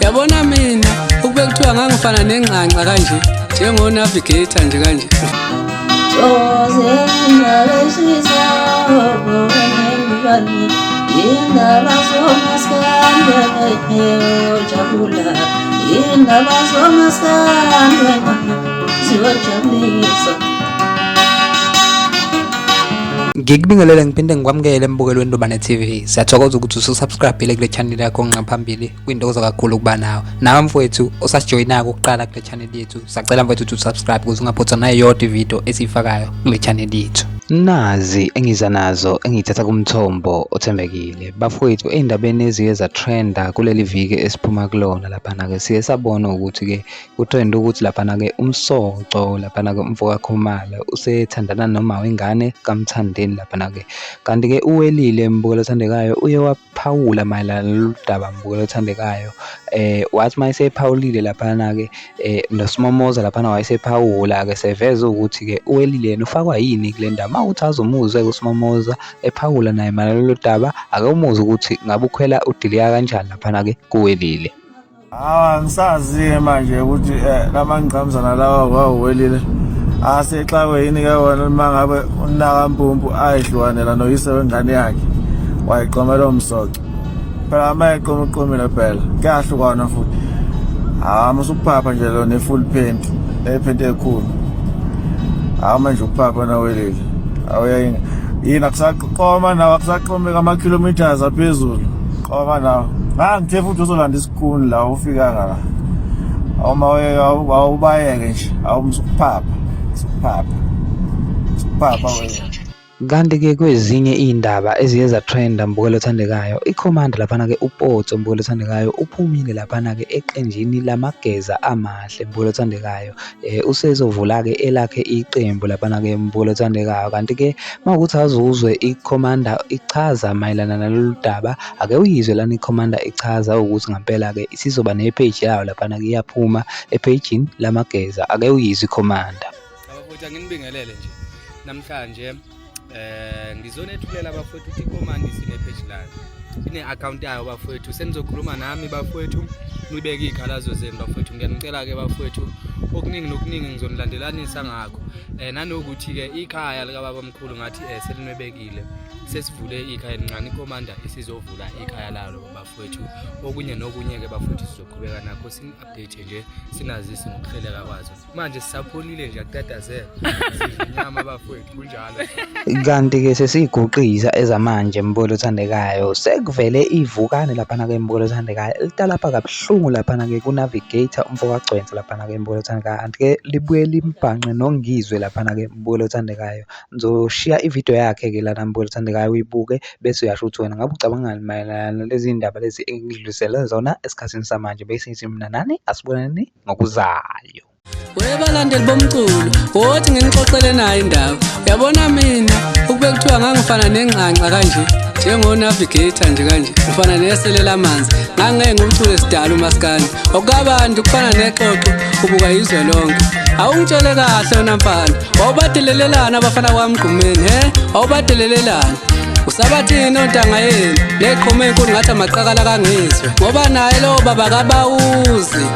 Yabona mina ukube kuthiwa ngangifana nengxanxa kanje njengo-navigator nje kanje. Indaba zomaskandi ziyojabulisa. Ngikubingelele ngiphinde ngikwamukele embukelweni Ntobane TV. Siyathokoza ukuthi ususubscribe kule channel yakho nqaphambili. Kuyintokozo kakhulu ukuba nawe. Nawe mfowethu osasijoyinayo ukuqala kule channel yethu. Sacela mfowethu ukuthi usubscribe ukuze ungaphothwa nayeyodwa ivideo esiyifakayo kule channel yethu. Nazi engiza nazo engiyithatha kumthombo othembekile. Bafowethu ey'ndabeni eziye zatrenda kuleli viki esiphuma kulona laphana-ke siye sabona ukuthi-ke kutrend ukuthi laphana-ke uMsoco laphana-ke umfo kaKhumalo usethandana noma wengane kaMthandeni laphana-ke. Kanti-ke uWelile mbukelo othandekayo uye waphawula mayelana nalolu daba mbukelo othandekayo. Wathi uma esephawulile laphana-ke noSimomoza laphana wayesephawula-ke seveza ukuthi-ke uWelile yena ufakwa yini kule ndaba. Uma kuwukuthi azomuzwe-ke uSimomoza ephawula naye mayelana nalolu daba, ake umuzwe ukuthi ngabe ukhwela udilika kanjani laphana-ke kuWelile. Hawa angisazi-ke manje ukuthi lamangqamuzana lawa kwawuwelile asexakwe yini-ke wona uma ngabe unakampumpu ayihlukanela noyise wengane yakhe wayiqomela umsoco phela uma eqoma uqomile phela kuyahlukana futhi hawu musukuphapha nje lo ne-full paint le-paint ekhulu hawu manje ukuphapha nawelile awuyayini yini akusaqoma nawo akusaqomeka ama-kilometers aphezulu qoma nawo ngangithe futhi uzolanda isikhuni la ufikanga la awuma awubayeke nje awumsukuphapha sukuphapha sukuphapha wena. Kanti-ke kwezinye iy'ndaba eziye zatrenda mbukelo othandekayo, ikhomanda laphana-ke uPotso mbukelo othandekayo uphumile laphana-ke eqenjini lamageza amahle mbukelo othandekayo. Usezovula-ke elakhe iqembu laphana-ke mbukelo othandekayo. Kanti-ke uma kuwukuthi awuze uzwe ikhomanda ichaza mayelana nalolu daba, ake uyizwe lana ikhomanda ichaza ukuthi ngampela-ke isizoba ne-page yayo laphana-ke iyaphuma ephejini lamageza. Ake uyizwe ikhomanda. Abafowethu anginibingelele nje namhlanje ngizonethulela abafowethu ukuthi iCommand isine-page layo ine-account yayo bafowethu senizokhuluma nami bafowethu nibeke iy'khalazo zenu bafowethu ngiyanicela-ke bafowethu okuningi nokuningi ngizonilandelanisa ngakho nanokuthi-ke ikhaya likababa mkhulu ngathi selinwebekile sesivule ikhaya elincane iCommander isizovula ikhaya lalo bafowethu okunye nokunye-ke bafowethu sizoqhubeka nakho sini-update nje sinazisi ngokuhleleka kwazo. Manje sisapholile nje akutatazela sidla inyama bafowethu kunjalo. Kanti-ke sesiyiguqisa ezamanje mbukelo othandekayo sekuvele ivukane laphana-ke mbukelo othandekayo litalapha kabuhlungu laphana-ke ku-navigator umfo kaGcwensa laphana-ke mbukelo othandekayo kanti-ke libuye limbhanqe noNgizwe laphana-ke mbukelo othandekayo. Ngizoshiya ividiyo yakhe-ke lana mbukelo othandekayo uyibuke bese uyasho ukuthi wena ngabe ucabangani mayelana nalezi ndaba lezi engidlulisele zona esikhathini samanje bese ngithi mina nani asiboneni ngokuzayo. Webalandeli bomculo, wothi nginixoxele nayo indaba. Uyabona mina ukube kuthiwa ngangifana nengxanxa kanje, njengo-navigator nje kanje, ngifana nesele lamanzi, ngangeke ngiwucule sidala umaskandi. Okukabantu kufana nexoxo ubuka izwe lonke. Awungitshele kahle wena mfana, wawubadelelelana abafana kwamgqumeni, he? Wawubadelelelana. Usabathini ontanga yenu, neqhuma enkulu ngathi amaqakala kangizwe. Ngoba naye lowo baba kabawuzi.